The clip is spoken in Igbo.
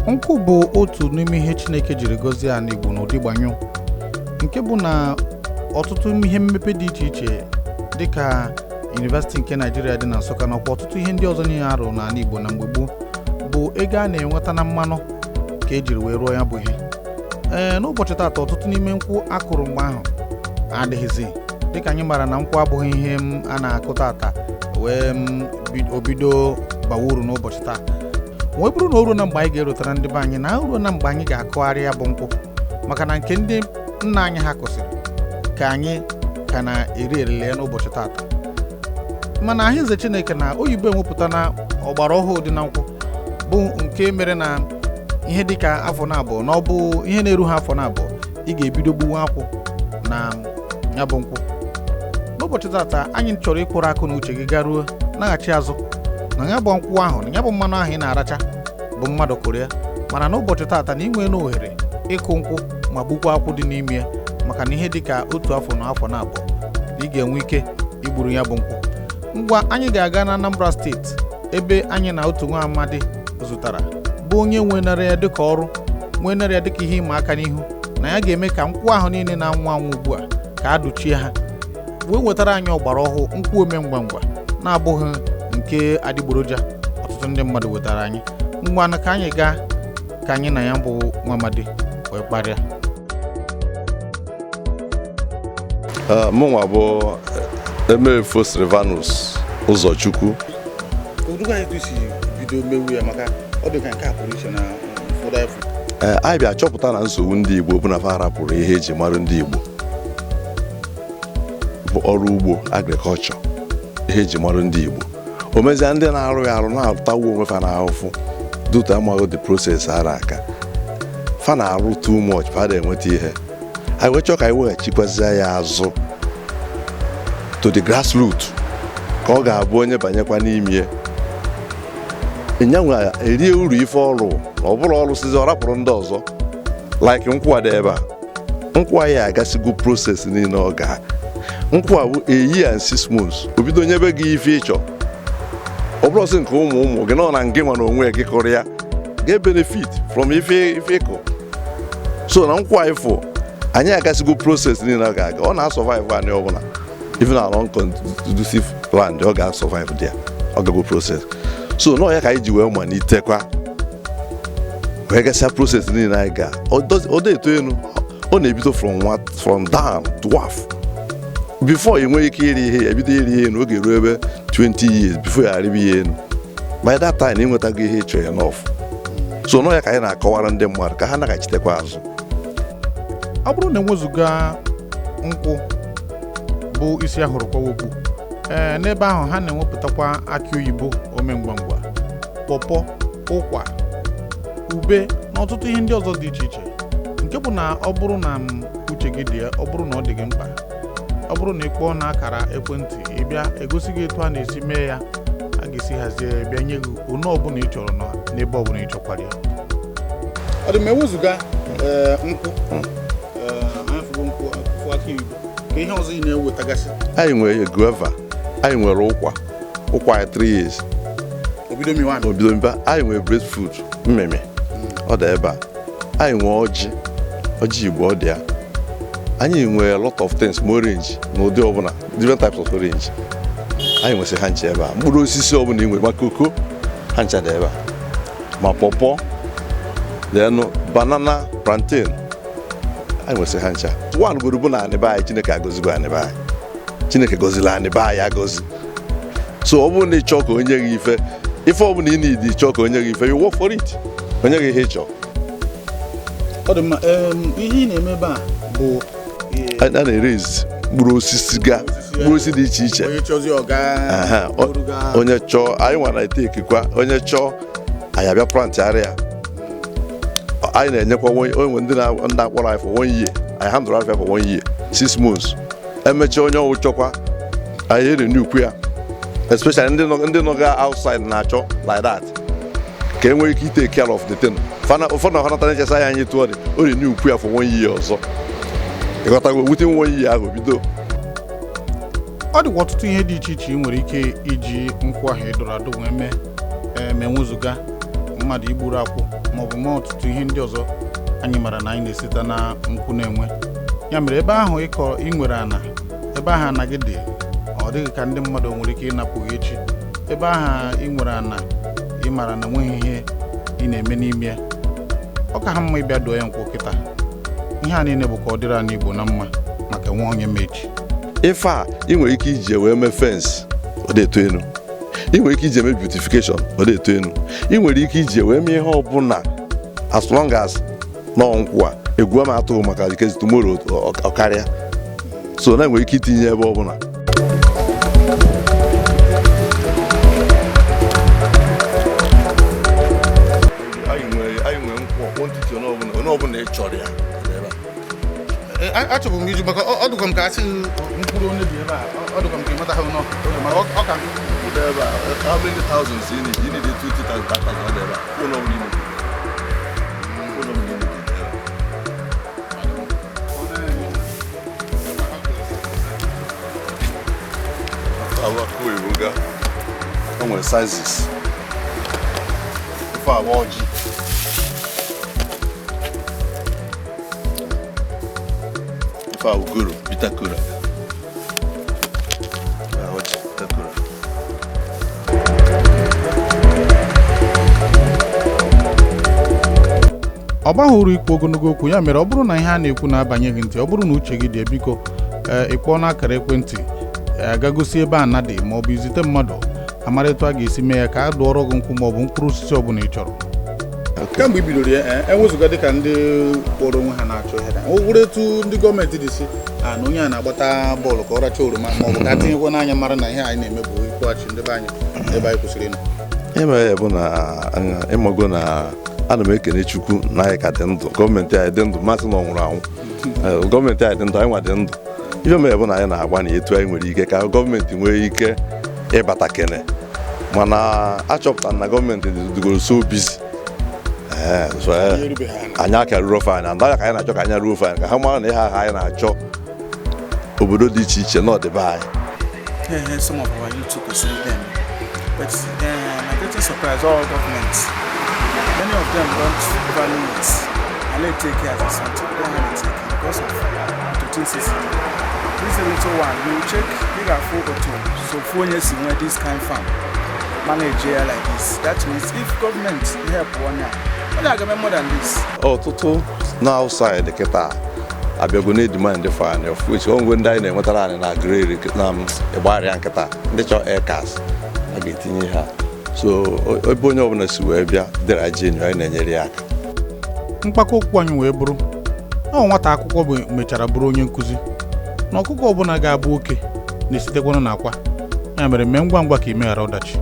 Nkwụ bụ otu n'ime ihe Chineke jiri gọzie ala Igbo n'ụdị gbanyụ, nke bụ na ọtụtụ ihe mmepe dị iche iche, dịka Yunivasiti nke Naijiria dị na Nsụka, nakwa ọtụtụ ihe ndị ọzọ niile arụ n'ala Igbo na mgbe gboo, bụ ego a na-enweta na mmanụ ka ejiri wee rụọ ya bụ ihe. Ee, n'ụbọchị taata, ọtụtụ n'ime nkwụ akụrụ mgbe ahụ adịghịzi, dịka anyị maara na nkwụ abụghị ihe m a na-akụ tata wee m obido bawa uru n'ụbọchị taa. Wee bụrụ na o ruo na mgbe anyị ga-erutara ndị be anyị na o ruo na mgbe anyị ga-akụgharị ya bụ nkwụ, maka na nke ndị nna anyị ha kụsịrị ka anyị ka na-eri erele ya n'ụbọchị tata. Mana ahụeze Chineke na oyibo enwepụta na ọgbara ọhụụ dị na nkwụ, bụ nke mere na ihe dịka afọ na abụọ, na ọ bụ ihe na-eru ha afọ na abụọ, ị ga-ebido gbuwe akwụ na ya bụ nkwụ. N'ụbọchị tata, anyị chọrọ ịkwụrụ akụ na uche gị garuo naghachi azụ na ya bụ nkwụ ahụ, na ya bụ mmanụ ahụ ị na-aracha bụ mmadụ kụrụ ya. Mana n'ụbọchị tata, na ị nwee ohere ịkụ nkwụ ma gbukwa akwụ dị n'ime ya, maka na ihe dịka otu afọ na afọ na abụọ na ị ga-enwe ike igburu ya bụ nkwụ. Ngwa, anyị ga-aga na Anambra Steeti, ebe anyị na otu nwa amadi zụtara, bụ onye nwenara ya dịka ọrụ, nwenara ya dịka ihe ịma aka n'ihu na ya ga-eme ka nkwụ ahụ niile na-anwụ anwụ ugbu a ka a duchie ha, wee wetara anyị ọgbara ọhụụ nkwụ ome ngwa ngwa, na-abụghị nke adịgboroja ọtụtụ ndị mmadụ wetara anyị. Ngwa, ka anyị gaa ka anyị na ya bụ nwa amadi wee kparịa. Mụnwa bụ Emefo Silvanus Ụzọchukwu. Kedu anyị si bido mewu ya, maka ọ dị ka nke a pụrụ iche na ụfọdụ afọ? Ee, anyị bịa chọpụta na nsogbu ndị Igbo bụ na fa rapụrụ ihe eji mara ndị Igbo, bụ ọrụ ugbo, agriculture. Ihe eji mara ndị Igbo, o mezie ndị na-arụ ya arụ na-atawu onwe fa n'ahụfụ due amaghị the process a na-aka fa na-arụ too much, fa na-enweta ihe. Anyị wee chọọ ka anyị weghachikwazie ya azụ to the grassroots, ka ọ ga-abụ onye banyekwa n'ime nyanwa erie uru ife ọrụ, na ọ bụrụ ọrụ sizi ọ rapụrụ ndị ọzọ. Like nkwụ a dị ebe a, nkwụ a ya agasigo process niile ọ ga. Nkwụ a bụ a year and 6 months, o bido nyebe gị ife ịchọ. Ọ bụrụ sị nke ụmụ ụmụ gị nọ na ngị nwa na onwe gị kụrụ ya ga-benefit from ife ịkụ. So na nkwụ a ịfụ, anyị agasigo process niile ọ ga-aga. Ọ na-survive anyị ọbụla, even na unconducive land, ọ ga-survive there. Ọ gago process. So nọọ ya ka anyị ji wee malitekwa, wee gasịa process niile anyị ga. Ọ dị eto elu, ọ na-ebido from down, dwarf, before ị nwee ike iri ihe ya, ebido iri ihe elu. Oge ruo ebe 20 years before ya arịba ihe elu. By that time, ịnwetago ihe ịchọ enough. So nọọ ya ka anyị na-akọwara ndị mmadụ ka ha naghachitekwa azụ. Ọ bụrụ na enwezụga nkwụ bụ isi ahụrụ kwawa okpu, ee, n'ebe ahụ ha na-enwepụtakwa akị oyibo, omengwangwa, pọpọ, ụkwa, ube na ọtụtụ ihe ndị ọzọ dị iche iche, nke bụ na ọ bụrụ na m uche gị dị ya, ọ bụrụ na ọ dị gị mkpa, ọ bụrụ na ị kpọọ na akara ekwentị, ị bịa egosi gị etu a na-esi mee ya, a ga-esi hazie ya, bịa nye gị one ọbụla ị chọrọ na n'ebe ọbụla ị chọkwara ya. Ọ dị ma ewezụga nkwụ, anyị fụgo nkwụ, fụ akị oyibo, ka ihe ọzọ ị na-ewetagasị? Anyị nwere guava, anyị nwere ụkwa. Ụkwa anyị 3 years obido miwa. Obido mba. Anyị nwere breadfruit, mmịmị, ọ dị ebe a. Anyị nwere ọjị, ọjị Igbo, ọ dị ya. Anyị nwere a lot of things, ma orange na ụdị ọbụla, different types of orange. Anyị nwesị ha ncha ebe a. Mkpụrụ osisi ọbụla ị nwere, ma koko, ha ncha dị ebe a, ma pọpọ, then banana, plantain, anyị nwesị ha ncha. One goro bụ na anị be anyị, Chineke agọzigo anị be anyị. Chineke gọziri anị be anyị agọzi. So ọ bụrụ na ị chọọ ka onye gị ife, ife ọbụla ị need, chọọ ka onye gị ife, you work for it, onye gị ihe ị chọọ. Ọ dị mma. Ihe ị na-eme ebe a bụ A na-erezi mkpụrụ osisi ga, mkpụrụ osisi dị iche iche. Onye chọzi ọga Aha, onye chọọ, anyị nwa na-ete ekikwa. Onye chọọ, anyị abịa plantịarịa ya. Anyị na-enyekwa onwe ndị akpọrọ anyị for one year, anyị handle afịa for one year 6 months. Emechaa, onye ọwụ chọkwa, anyị erenukwu ya, especially ndị nọ ga outside na-achọ like that, ka e nwee ike take care of the thing. Ụfọdụ na ọhanata na-echesa ya, anyị tụọ dị o renew ya for one year ọzọ. Ịghọtago? Within one year ahụ bido. Ọ dịkwa ọtụtụ ihe dị iche iche ị nwere ike iji nkwụ ahụ ịdọrọ adọ wee mee. Ee, ma enwezụga mmanụ. mmadụ igburu akwụ maọbụ mee ọtụtụ ihe ndị ọzọ anyị mara na anyị na-esite na nkwụ na-enwe. Ya mere, ebe ahụ ịkọ ị nwere ana, ebe ahụ ana gị dị, ọ dịghị ka ndị mmadụ nwere ike ịnapụ gị echi. Ebe ahụ ị nwere ana, ị mara na enweghị ihe ị na-eme n'ime ya, ọ ka ha mma ịbịa dụọ ya nkwụ kịta. Ihe a niile bụ ka ọ dịrị anyị Igbo na mma, maka enwe onye mechi. Ife a, ị nwere ike iji wee mee fence, ọ dị eto elu. Ị nwere ike iji eme beautification, ọ dị eto elu. Ị nwere ike iji wee mee ihe ọbụla, as long as nọ nkwụ a egwu m atụghị, maka because tomorrow ọ karịa. So na nwere ike itinye ebe ọbụla. Anyị nwere nkwụ quantity onye ọbụla, onye ọbụla ị chọrọ ya dị ebe a. Achọbụ m iju maka ọ dịkwa m ka asị mkpụrụ onye dị ebe a, ọ dịkwa m ka ịmata ha nọ, mana ọ ka Nkwụ dị ebe a. How many thousands you need? You need 20,000, 5,000, ọ dị ebe a. Onye ọbụla ị need. Onye ọbụla ị need dị ebe a. Awa akụ oyibo ga o nwere sizes. Ife awa ọjị, ife a ugoro bitter kola. Ọjị bitter kola. Ọ baghị uru ikwu ogologo okwu. Ya mere, ọ bụrụ na ihe a na-ekwu na-abanye gị ntị, ọ bụrụ na uche gị dị, biko, ee, ị kpọọ n'akara ekwentị, ee, ga gosi ebe ana dị, ma ọ bụ izite mmadụ amara etu a ga-esi mee ya ka a dụọrọ gị nkwụ ma ọ bụ mkpụrụ osisi ọbụla ị chọrọ. Kemgbe i bidoro ya, ewezụga dịka ndị kpọrọ onwe ha na-achọ ihe ha, o were etu ndị gọọmenti dị si a na onye a na-agbata bọọlụ ka ọ racha oroma, ma ọ bụ ka tinyekwa n'anya mara na ihe anyị na-eme bụ ịkwụghachi ndị be anyị ebe anyị kwesịrị ịnọ. Ihe mere ya bụ na ịmago na ana m ekene Chukwu na anyị ka dị ndụ, gọọmenti anyị dị ndụ. Masị na ọ nwụrụ anwụ. Gọọmenti anyị dị ndụ, anyị nwa dị ndụ. Ihe mere bụ na anyị na-agba na etu anyị nwere ike ka gọọmenti nwee ike ịbata kene, mana achọpụtara na gọọmenti dịgoro so busy. So anyị aka ruo ofe anyị and ka anyị na-achọ ka anyị ruo ofe anyị, ka ha mara na ihe ahụ anyị na-achọ obodo dị iche iche na ọdịbe anyị. Some of our youth kwesịrị them. But my greatest surprise, all governments, many of them don't value it. And they take it as a something. They don't have it take it because of the system. This little one, you check, you got full auto. So 4 years in where this kind farm manage here like this. That means if government help one year, only I get more than this. Ọtụtụ na outside kịta abịago na demand for anyị, of which onwe ndị anyị na-enwetara anyị na grade na ịgbarịa nkịta, ndị chọọ acres a ga-etinye ha. So ebe onye ọbụla si wee bịa dịra jenu, anyị na-enyere ya aka. Mkpakọ okwu anyị wee bụrụ na ọ nwata akwụkwọ bụ mechara bụrụ onye nkụzi, na ọkụkọ ọbụla ga-abụ oke na-esitekwanụ n'akwa. Ya mere, mee ngwa ngwa ka ị meghara ọdachi.